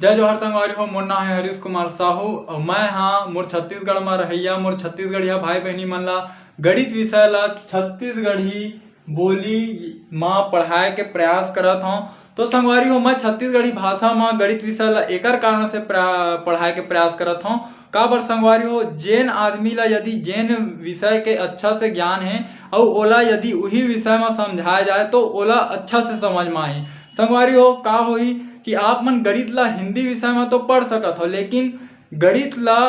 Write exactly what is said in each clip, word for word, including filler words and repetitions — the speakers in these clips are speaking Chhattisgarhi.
जय जोहार संगवारी हो, मोर नाम है हरीश कुमार साहू और मैं हाँ मोर छत्तीसगढ़ में रहैया मोर छत्तीसगढ़िया भाई बहनी मन ला गणित विषय ला छत्तीसगढ़ी बोली मा पढ़ाए के प्रयास करत हौं। तो संगवारी हो, मैं छत्तीसगढ़ी भाषा मा गणित विषय ला एकर कारण से प्रा-, पढ़ाए के प्रयास करत हौं। काबर संगवारी हो, जेन आदमी ला यदि जेन विषय के अच्छा से ज्ञान है और ओला यदि उही विषय मा समझाया जाए तो ओला अच्छा से समझ मा आही। संगवारी हो, का होही कि आप मन गणित ला हिंदी विषय मा तो पढ़ सकत हो, लेकिन गणित ला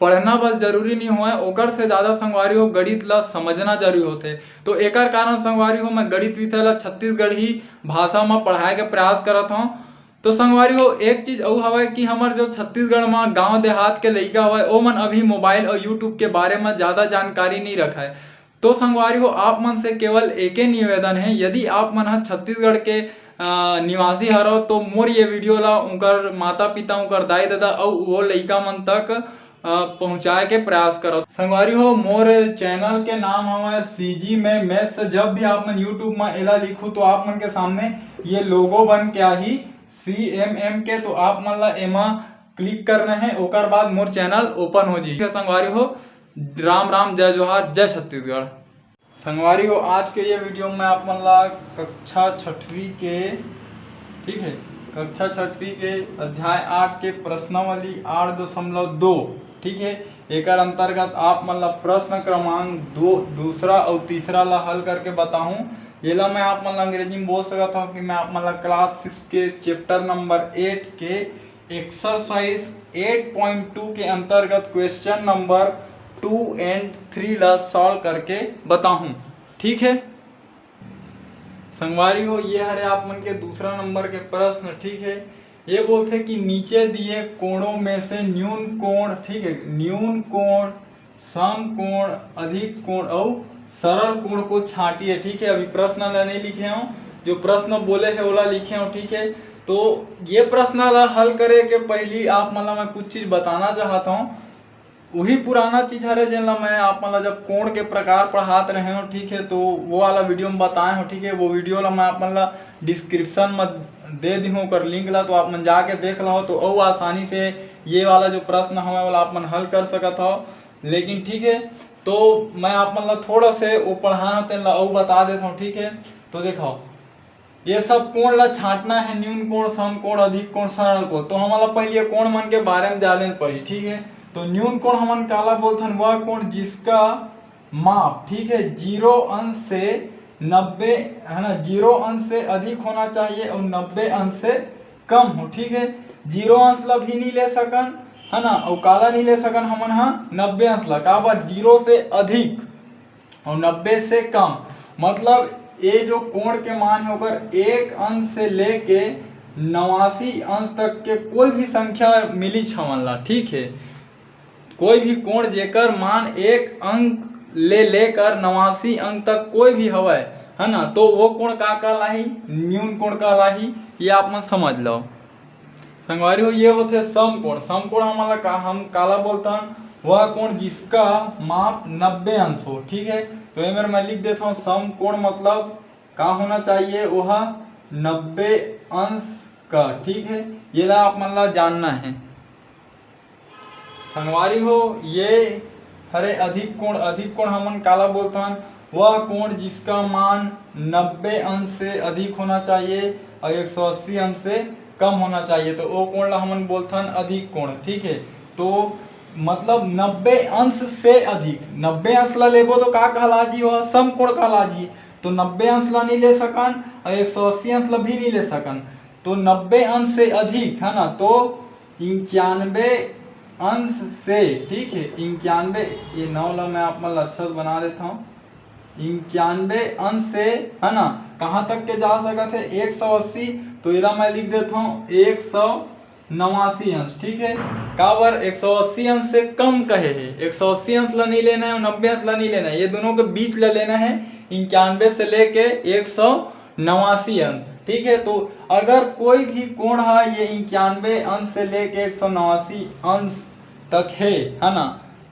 पढ़ना बस जरूरी नहीं होय, ओकर से ज़्यादा संगवारी हो गणित ला समझना जरूरी होथे। तो एकर कारण संगवारी हो मैं गणित विषय ला छत्तीसगढ़ी भाषा मा पढ़ाए के प्रयास करत हौं। तो संगवारी हो, एक चीज अउ हवय कि हमर जो छत्तीसगढ़ मा गांव देहात के लइका हवय, ओमन अभी मोबाइल और YouTube के बारे मा ज़्यादा जानकारी नहीं रखय। तो संगवारी हो, आप मन से केवल एके निवेदन है, यदि आप मन ह छत्तीसगढ़ के, अ, निवासी हरव तो मोर ये वीडियो ला उनकर माता पिता, उनकर दाई ददा अउ वो लइका मन तक, अ, पहुँचाए के प्रयास करव। संगवारी हो, मोर चैनल के नाम हवय CG में Maths। जब भी आप मन YouTube में एला लिखू तो आप मन के सामने ये लोगो बन के आही CMM के, तो आप मन ला एमा क्लिक करना है, ओकर बाद मोर चैनल ओपन हो जाही। संगवारी हो, राम राम, जय जोहार, जय छत्तीसगढ़। संगवारी हो, आज के ये वीडियो में आप मन ला कक्षा छठवीं के, ठीक है, कक्षा छठवीं के अध्याय आठ के प्रश्नावली आठ दशमलव दो, ठीक है, एकर अंतर्गत आप मन ला प्रश्न क्रमांक दो, दूसरा और तीसरा ला हल करके बताहूँ। येला मैं आप मन ला अंग्रेजी में बोल सकत हूँ कि मैं आप मन ला क्लास सिक्स के चैप्टर नंबर एट के एक्सरसाइज एट पॉइंट टू के अंतर्गत question number two and three ला सॉल्व करके बताहूँ, ठीक है। संगवारी हो, ये हरे आप मन के दूसरा नंबर के प्रश्न, ठीक है। ये बोलथे कि नीचे दिए कोणों में से न्यून कोण, ठीक है, न्यून कोण, सम कोण, अधिक कोण और सरल कोण को छांटिए, ठीक है। अभी प्रश्न ला नहीं लिखे हूँ, जो प्रश्न बोले है ओला लिखे हूँ, ठीक है। तो ये प्रश्न ला हल करे के पहली आप मन ला मैं कुछ चीज बताना चाहत हूँ। वही पुराना चीज हरे जेन ला मैं आप मन ला जब कोण के प्रकार पढ़ात रहे हूँ, ठीक है, तो वो वाला वीडियो में बताए हूँ, ठीक है। वो वीडियो ला मैं आप मन ला डिस्क्रिप्शन में दे दी हूँ ओकर लिंक ला, तो आप मन जाके देख लो, तो अउ आसानी से ये वाला जो प्रश्न हवे ओला आप मन हल कर सकत हो। लेकिन ठीक है, तो मैं आप मन ला थोड़ा से वो पढ़ाए हूँ तेन ला अउ बता देता हूँ, ठीक है। तो देखो, ये सब कोण ला छांटना है, न्यून कोण, सम कोण, अधिक कोण, सरल कोण। तो हमन ला पहले ये कोण मन के बारे में जाने ल पड़ी, ठीक है। तो न्यून कोण हमन काला बोलथन, वह कोण जिसका माप, ठीक है, जीरो अंश से नब्बे, है ना, जीरो अंश से अधिक होना चाहिए और नब्बे अंश से कम हो, ठीक है। जीरो अंश ला भी नहीं ले सकन, है ना, और काला नहीं ले सकन हमन हा नब्बे अंश ला, काबर जीरो से अधिक और नब्बे से कम, मतलब ये जो कोण के मान है ओकर एक अंश से लेके नवासी अंश तक के कोई भी संख्या मिली हमन ला, ठीक है। कोई भी कोण जेकर मान एक अंक ले लेकर नवासी अंक तक कोई भी हवय, है ना, तो वो कोण का कहलाही? न्यून कोण कहलाही। ये आप मन समझ लो। संगवारी हो, ये होथे सम कोण। सम कोण हमन ला का, हम काला बोलथन? वह कोण जिसका माप नब्बे अंश हो, ठीक है। तो ये मेर मैं लिख देता हूँ, सम कोण मतलब का होना चाहिए? वह नब्बे अंश का, ठीक है। ये ला आप मन ला जानना है। संगवारी हो, ये हरे अधिक कोण। अधिक कोण हमन काला बोलथन? वह कोण जिसका मान नब्बे अंश से अधिक होना चाहिए और एक सौ अस्सी अंश से कम होना चाहिए, तो वो कोण ला हमन बोलथन अधिक कोण, ठीक है। तो मतलब नब्बे अंश से अधिक, नब्बे अंश ला लेबो तो का कहला जी? वह सम कोण कहला जी। तो नब्बे अंश ला नहीं ले सकन और एक सौ अस्सी अंश ला भी नहीं ले सकन। तो नब्बे अंश से अधिक, है ना, तो इक्यानवे अंश से, ठीक है, इक्यानवे, ये नौ ला मैं आप मन ला अच्छा से बना देता हूँ। इक्यानवे अंश से, है ना, कहाँ तक के जा सकत है? एक सौ अस्सी। तो एला मैं लिख देता हूँ एक सौ नवासी अंश, ठीक है। काबर एक सौ अस्सी अंश से कम कहे है, एक सौ अस्सी अंश ला नहीं लेना है और नब्बे अंश ला नहीं लेना है, ये दोनों के बीच ला लेना है, इक्यानवे से लेके एक सौ नवासी अंश, ठीक है। तो अगर कोई भी कोण हा ये इक्यानवे अंश से लेके एक सौ नवासी अंश तक है, है ना,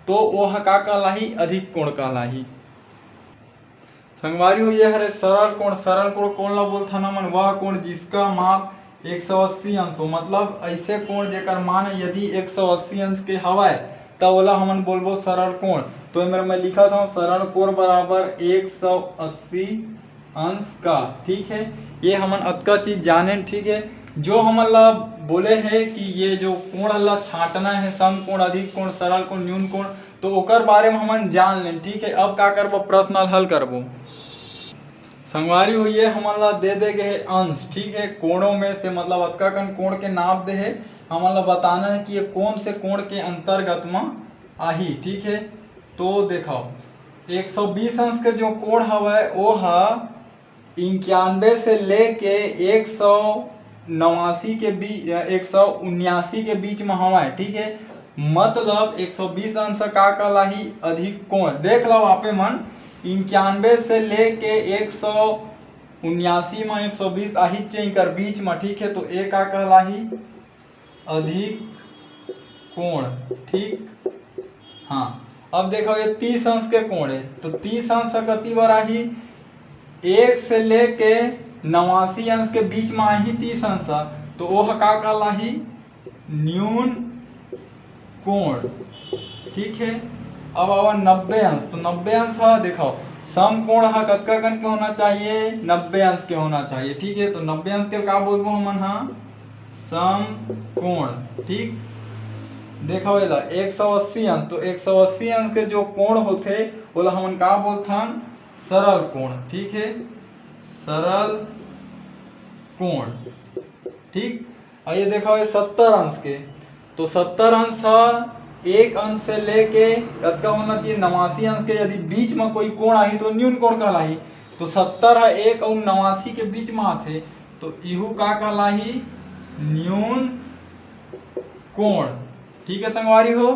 तो वो हा का कहलाही? अधिक कोण कहलाही। संगवारी हो, ये हरे सरल कोण। सरल कोण कोन ला बोलथन हमन? वह कोण जिसका माप एक सौ अस्सी अंश हो, मतलब ऐसे कोण जेकर मान यदि एक सौ अस्सी अंश के हवय, त ओला हमन बोलबो सरल कोण। तो एमेर मैं लिखत हूँ, सरल कोण बराबर एक सौ अस्सी अंश का। ठीक है, ये हमन अतका चीज जानेन। ठीक है, जो हमन ला बोले है कि ये जो कोण ला छांटना है, सम कोण, अधिक कोण, सरल कोण, न्यून कोण, तो ओकर बारे में हमन जान लेन। ठीक है, अब का करबो, प्रश्न हल करबो। संगवारी हो, ये हमन ला दे दे गए हे अंश। ठीक है, कोणों में से, मतलब अतका कन कोण के नाप दे हे, हमन ला बताना है कि ये कौन से कोण के अंतर्गत में आही। ठीक है, तो देखो, एक सौ बीस अंश के जो कोण हवय, वो ह इक्यानवे से लेके एक सौ नवासी के बीच, एक सौ उन्यासी के बीच में हवय। ठीक है, मतलब एक सौ बीस अंश का कहलाही, अधिक कोण। देख लो आपे मन, इक्यानवे से लेके एक सौ उन्यासी में एक सौ बीस आहिच हे इकर बीच में। ठीक है, तो ए का कहलाही, अधिक कोण। ठीक, हाँ, अब देखो, ये तीस अंश के कोण है, तो तीस अंश ह कति बर आही, एक से लेके नवासी अंश के बीच में आही तीस अंश ह, तो ओह का कहलाही, न्यून कोण। ठीक है, अब आवा नब्बे अंश। तो नब्बे अंश ह, देखो, सम कोण ह कतका कन के होना चाहिए, नब्बे अंश के होना चाहिए। ठीक है, तो नब्बे अंश के का बोलबो हमन ह, सम कोण। ठीक, देखो एला, एक सौ अस्सी अंश, तो एक सौ अस्सी अंश के जो कोण होथे, ओला हमन का बोलथन, सरल कोण। ठीक है, सरल कोण। ठीक, और ये देखो, ये सत्तर अंश के, तो सत्तर अंश ह एक अंश से लेके कतका होना चाहिए, नवासी अंश के। यदि बीच में कोई कोण आही, तो न्यून कोण कहलाही। तो सत्तर ह एक और नवासी के बीच में आथे, तो इहू का कहलाही, न्यून कोण। ठीक है संगवारी हो,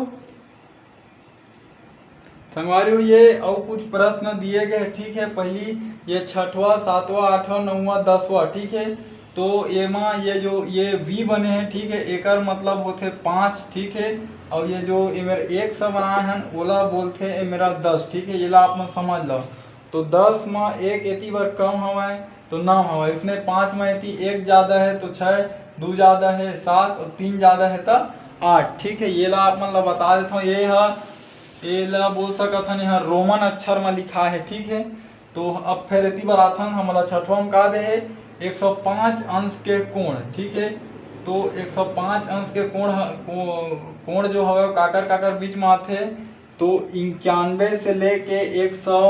संगवारी हो, ये अउ कुछ प्रश्न दिए गए, ठीक है। पहली ये छठवां, सातवां, आठवां, नौवां, दसवां, ठीक है। तो एमा ये जो ये वी बने हैं, ठीक है, एकर मतलब होथे पाँच, ठीक है। और ये जो एमेर एक सौ बनाए हैं, ओला बोलथे एमेरा दस, ठीक है, येला आप मन समझ लो। तो दस में एक एती बर कम हवय, तो नौ हवय। इसने पाँच में एती एक ज़्यादा है, तो छः, दो ज़्यादा है, सात, और तीन ज़्यादा है, तो आठ। ठीक है, ये ला आप मन ला बता देता हूँ, ये हा, ये ला बोल सकत हन, यहाँ रोमन अक्षर में लिखा है। ठीक है, तो अब फिर एती बर आथन, हमला छठवा में का दे है, एक सौ पाँच अंश के कोण। ठीक है, तो एक सौ पाँच अंश के कोण ह-, को-, कोण जो हवे, काकर काकर बीच में आथे, तो इक्यानवे से लेके एक सौ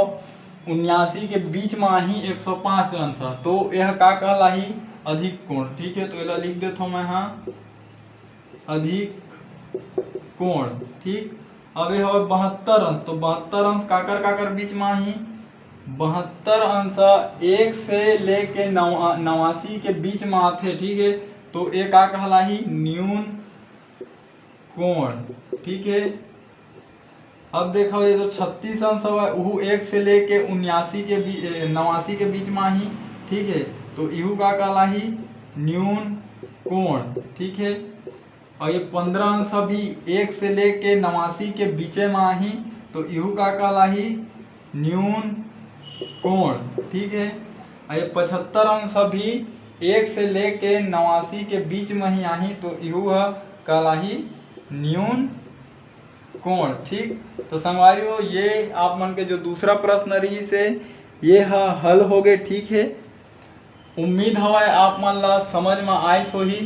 उन्यासी के बीच में आही एक सौ पाँच अंश ह। तो यह का कहलाही, अधिक कोण। ठीक है, तो एला लिख देथव मैं हा, अधिक कोण। ठीक, अब ये हवे बहत्तर अंश, तो बहत्तर अंश काकर काकर बीच में आही, बहत्तर अंश एक से लेके नवा-, नवासी के बीच में आथे। ठीक है, तो ये का कहलाही, न्यून कोण। ठीक है, अब देखो, ये जो छत्तीस अंश हवय, उहू एक से लेके उन्यासी के बी-, ए, नवासी के बीच में आही। ठीक है, तो इहू का कहलाही, न्यून कोण। ठीक है, और ये पंद्रह अंश भी एक से लेके नवासी के बीचे में आही, तो इहू का कहलाही, न्यून कोण। ठीक है, और ये पचहत्तर अंश भी एक से लेके नवासी के बीच में ही आही, तो इहू ह कहलाही, न्यून कोण। ठीक, तो संगवारी हो, ये आप मन के जो दूसरा प्रश्न रहिस हे, ये ह हल हो गए। ठीक है, उम्मीद हवय आप मन ला समझ में आइस होही।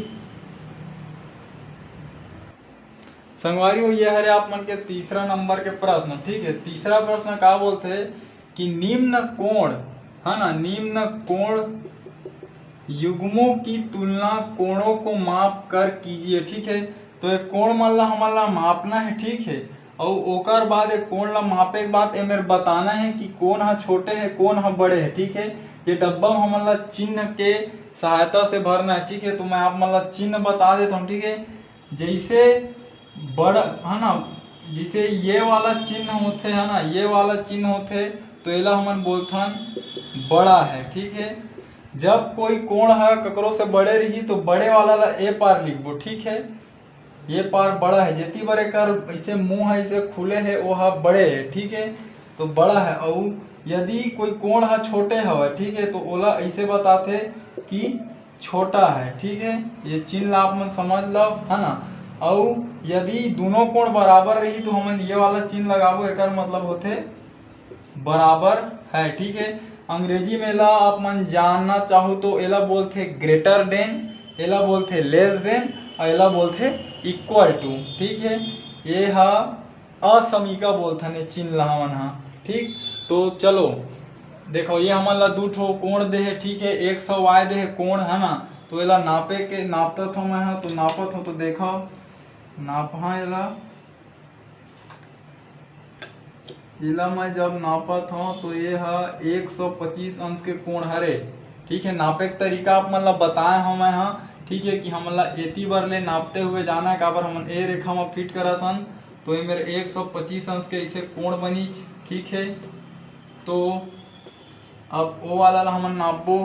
संगवारी हो, ये हरे आप मन के तीसरा नंबर के प्रश्न। ठीक है, तीसरा प्रश्न का बोलथे कि निम्न कोण, है ना, निम्न कोण युग्मों की तुलना कोणों को माप कर कीजिए। ठीक है, तो ये कोण मन ला हमन ला मापना है। ठीक है, अउ ओकर बाद ये कोण ला मापे के बाद एमेर बताना है कि कोन ह छोटे है, कोन ह बड़े है। ठीक है, ये डब्बा में हमन ला चिन्ह के सहायता से भरना है। ठीक है, तो मैं आप मन ला चिन्ह बता देता हूँ। ठीक है, जैसे बड़, है ना, जैसे ये वाला चिन्ह होथे, है ना, ये वाला चिन्ह होथे, तो एला हमन बोलथन बड़ा है। ठीक है, जब कोई कोण ह ककरो से बड़े रही, तो बड़े वाला ला ए पार लिखबो। ठीक है, ये पार बड़ा है, जेती बर एकर ऐसे मुंह है, ऐसे खुले है, वो ह बड़े है। ठीक है, तो बड़ा है। अउ यदि कोई कोण ह छोटे हवय, ठीक है, तो ओला ऐसे बताथे कि छोटा है, ठीक है। ये चिन्ह ला आप मन समझ लो, है ना। अउ यदि दोनों कोण बराबर रही तो हमन ये वाला चिन्ह लगाबो, एकर मतलब होथे बराबर है, ठीक है। अंग्रेजी में एला आप मन जानना चाहो तो एला बोलथे ग्रेटर देन, एला बोलथे लेस देन, और एला बोलथे इक्वल टू, ठीक है। ये हा असमीका बोलथन ये चिन्ह ला हमन हा, ठीक। तो चलो देखो, ये हमन ला दू ठो कोण दे हे, ठीक है, एक सौ वाय दे हे कोण, है ना। तो एला नापे के, नापत हूँ मैं हा, तो नापत हूँ, तो देखो नापहा एला, एला मैं जब नापत हूँ तो ये हा एक सौ पच्चीस अंश के कोण हरे, ठीक है। नापे के तरीका आप मन ला बताए हूँ मैं हा, ठीक है, कि हमन ला एती बर ले नापते हुए जाना है, काबर हमन ए रेखा में फिट करत हन। तो ये मेरे एक सौ पच्चीस अंश के ऐसे कोण बनीच, ठीक है। तो अब ओ वाला ला हमन नापबो,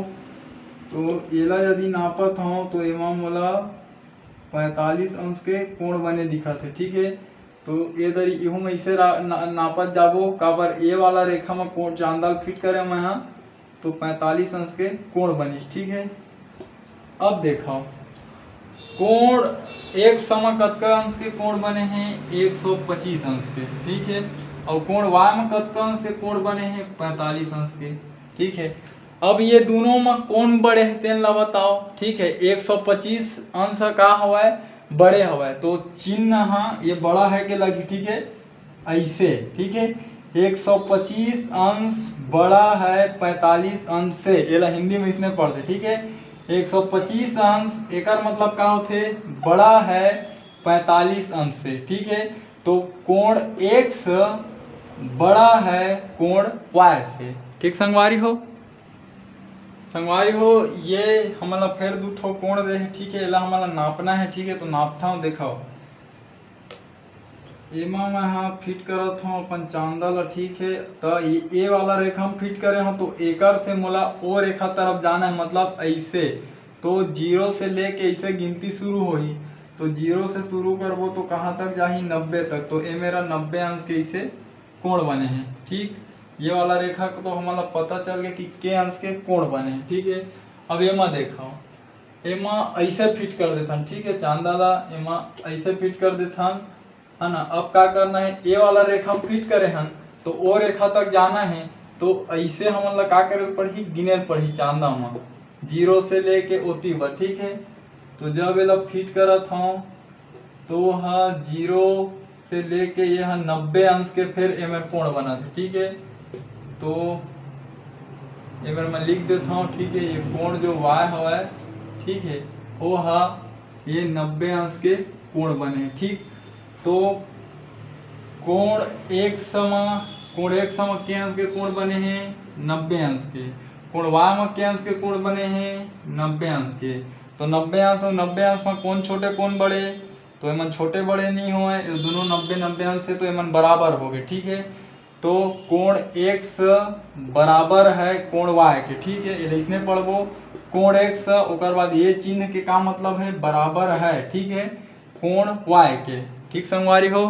तो एला यदि नापत हूँ तो एमा मोला पैंतालीस अंश के कोण बने दिखत है, ठीक है। तो ए दरी इहू में इसे रा-, ना-, नापत जाबो, काबर ए वाला रेखा में कोण चांदा ल फिट करे मैं हा, तो पैंतालीस अंश के कोण बनिस, ठीक है। अब देखो कोण एक समा कतका अंश के कोण बने हैं, एक सौ पच्चीस अंश के, ठीक है। और कोण वाय में कतका अंश के कोण बने हैं, पैंतालीस अंश के, ठीक है। अब ये दोनों में कौन बड़े है तेन ला बताओ, ठीक है। एक सौ पच्चीस अंश का हवय, बड़े हवय, तो चिन्ह हा ये बड़ा है के लगी, ठीक है, ऐसे, ठीक है। एक सौ पच्चीस अंश बड़ा है पैंतालीस अंश से, एला हिंदी में इसने पढ़ते, ठीक है। एक सौ पच्चीस अंश, एकर मतलब का होथे, बड़ा है पैंतालीस अंश से, ठीक है। तो कोण एक्स बड़ा है कोण वाई से, ठीक संगवारी हो। संगवारी हो, ये हमन ला फेर दू ठो कोण दे हे, ठीक है, एला हमन ला नापना है, ठीक है। तो नापथव, देखव, एमा मैं हा फिट करत हूँ अपन चांदा ला, ठीक है। तो ये ए वाला रेखा में फिट करे हूँ, तो एकर से मोला ओ रेखा तरफ जाना है, मतलब ऐसे। तो जीरो से लेके ऐसे गिनती शुरू होही, तो जीरो से शुरू करबो तो कहाँ तक जाही, नब्बे तक। तो ए मेरा नब्बे अंश के ऐसे कोण बने हैं, ठीक। ये वाला रेखा को तो हमन ला पता चल गया कि के अंश के कोण बने हैं, ठीक है। अब एमा देखो, एमा ऐसे फिट कर देथन, ठीक है, चांदा ला एमा ऐसे फिट कर देथन, है ना। अब का करना है, ए वाला रेखा हम फिट करे हन तो ओ रेखा तक जाना है, तो ऐसे हमन ला का करे पड़ही, गिने पड़ही चांदा मा जीरो से लेके ओती बर, ठीक है। तो जब एला फिट करत हूँ तो हा जीरो से लेके ये हा नब्बे अंश के फिर एमेर कोण बनत है, ठीक है। तो एमेर मैं लिख देता हूँ, ठीक है, ये कोण जो वाई हवय, ठीक है, वो हा ये नब्बे अंश के कोण बने, ठीक। तो कोण एक्स मा, कोण एक्स मा के अंश के कोण बने हैं, नब्बे अंश के। कोण वाई मा के अंश के कोण बने हैं, नब्बे अंश के। तो नब्बे अंश और नब्बे अंश मा कौन छोटे कौन बड़े, तो एमन छोटे बड़े नहीं होए, ये दोनों नब्बे नब्बे अंश है तो एमन बराबर हो गए, ठीक है। तो कोण एक्स बराबर है कोण वाई के, ठीक है, ये इसने पढ़बो। कोण एक्स, ओकर बाद ये चिन्ह के का मतलब है, बराबर है, ठीक है, कोण वाई के, ठीक संगवारी हो।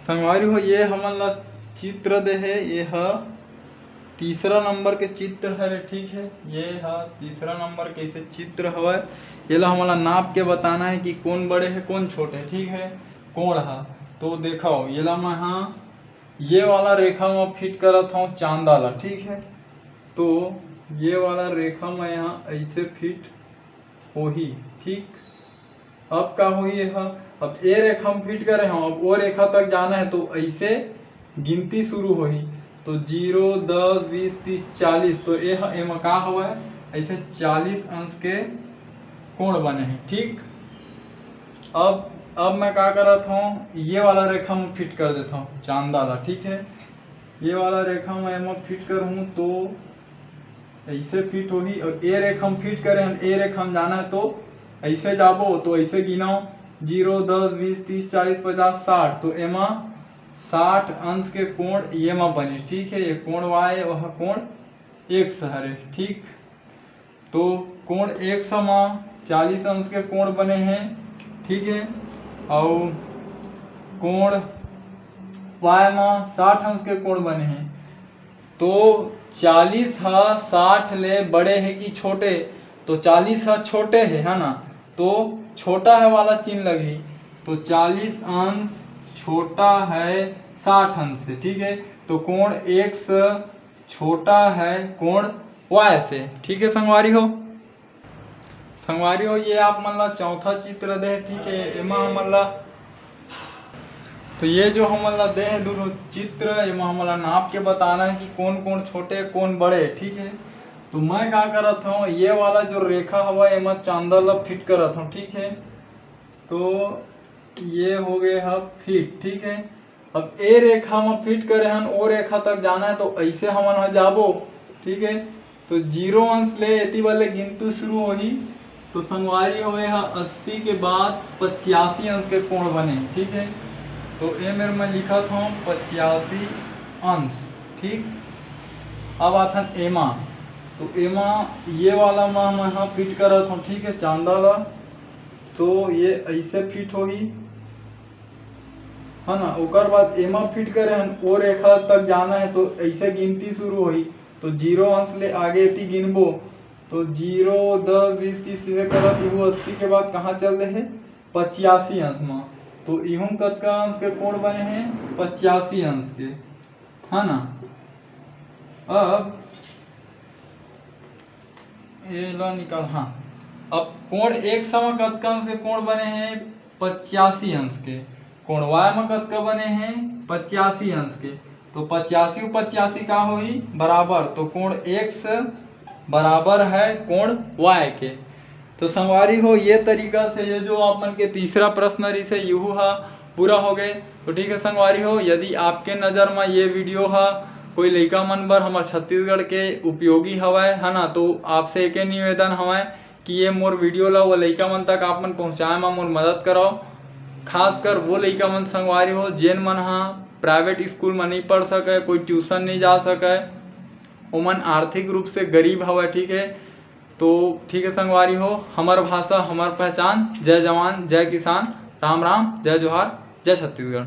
संगवारी हो, ये हमन ला चित्र दे हे, ये ह तीसरा नंबर के चित्र हरे, ठीक है। ये ह तीसरा नंबर के ऐसे चित्र हवय, ये ला हमन ला नाप के बताना है कि कौन बड़े है कौन छोटे, ठीक है, कोण ह। तो देखो, ये ला मैं हा ये वाला रेखा में फिट करत हूँ चांदा ला, ठीक है। तो ये वाला रेखा मैं यहाँ ऐसे फिट होही, ठीक। अब का होही ये ह? अब ए रेखा में फिट करे हूँ, अब ओ रेखा तक जाना है, तो ऐसे गिनती शुरू होही। तो जीरो, दस, बीस, तीस, चालीस, तो ए ह, एमा का हवय, ऐसे चालीस अंश के कोण बने हे, ठीक। अब अब मैं का करत हूँ, ये वाला रेखा में फिट कर देता हूँ चांदा ला, ठीक है। ये वाला रेखा मैं एमा फिट करहूँ तो ऐसे फिट होही, और ए रेखा में फिट करे हन, ए रेखा में जाना है तो ऐसे जाबो, तो ऐसे गिनाओ, जीरो, दस, बीस, तीस, चालीस, पचास, साठ, तो एमा साठ अंश के कोण ये मा बने, ठीक है। ये कोण वाई, वह कोण एक्स हरे, ठीक। तो कोण एक्स मा चालीस अंश के कोण बने हैं, ठीक है, और कोण वाई मा साठ अंश के कोण बने हैं। तो चालीस ह साठ ले बड़े हे कि छोटे? तो चालीस ह छोटे हे, है ना, तो छोटा हे वाला चिन्ह लगही। तो चालीस अंश छोटा हे साठ अंश से, ठीक है। तो कोण एक्स छोटा हे कोण वाई से, ठीक है संगवारी हो। संगवारी हो, ये आप मन ला चौथा चित्र दे, ठीक है। एमा हमन ला, तो ये जो हमन ला दे हे दू ठो चित्र, एमा हमन ला नाप के बताना है कि कोन कोन छोटे कोन बड़े, ठीक है। तो मैं का करत हूँ, ये वाला जो रेखा हवा एमा चांदा ला फिट करत हूँ, ठीक है। तो ये हो गए ह फिट, ठीक है। अब ए रेखा म फिट करे हन, ओ रेखा तक जाना है, तो ऐसे हमन ह जाबो, ठीक है। तो जीरो अंश ले एती वाले गिनती शुरू होही। तो संगवारी हो, ए ह अस्सी के बाद पचासी अंश के कोण बने, ठीक है। तो ए मेर मैं लिखत हूँ पचासी अंश, ठीक। अब आथन एमा, तो एमा ये वाला म मैं ह फिट करत हूँ, ठीक है, चांदा ला। तो ये ऐसे फिट होही, है ना। ओकर बाद एमा फिट करे हन, ओ रेखा तक जाना है, तो ऐसे गिनती शुरू होही। तो जीरो अंश ले आगे एती गिनबो, तो जीरो, दस, बीस, तीस, सीधे करत इहू अस्सी के बाद कहाँ चल दे हे? पचासी अंश म। तो इहू कतका अंश के कोण बने हे? पचासी अंश के, है ना। अब ये लो निकाल, हाँ। अब कोण एक्स म कतका अंश के कोण बने हे? पचासी अंश के। कोण वाई म कतका बने हे? पचासी अंश के। तो पचासी अउ पचासी का होही? बराबर। तो कोण एक्स बराबर है कोण वाई के। तो संगवारी हो, ये तरीका से ये जो आप मन के तीसरा प्रश्न रहिस हे, यहू ह पूरा हो गए। तो ठीक है संगवारी हो, यदि आपके नज़र म ये वीडियो ह कोई लइका मन बर हमर छत्तीसगढ़ के उपयोगी हवय, है ना, तो आपसे एके निवेदन हवय कि ये मोर वीडियो ला वो लइका मन तक आप मन पहुँचाए म मोर मदद करव। खासकर वो लइका मन संगवारी हो, जेन मन ह प्राइवेट स्कूल म नहीं पढ़ सके, कोई ट्यूशन नहीं जा सके, ओमन आर्थिक रूप से गरीब हवय, ठीक है। तो ठीक है संगवारी हो, हमर भाषा, हमर पहचान। जय जवान, जय किसान, राम राम, जय जोहार, जय छत्तीसगढ़।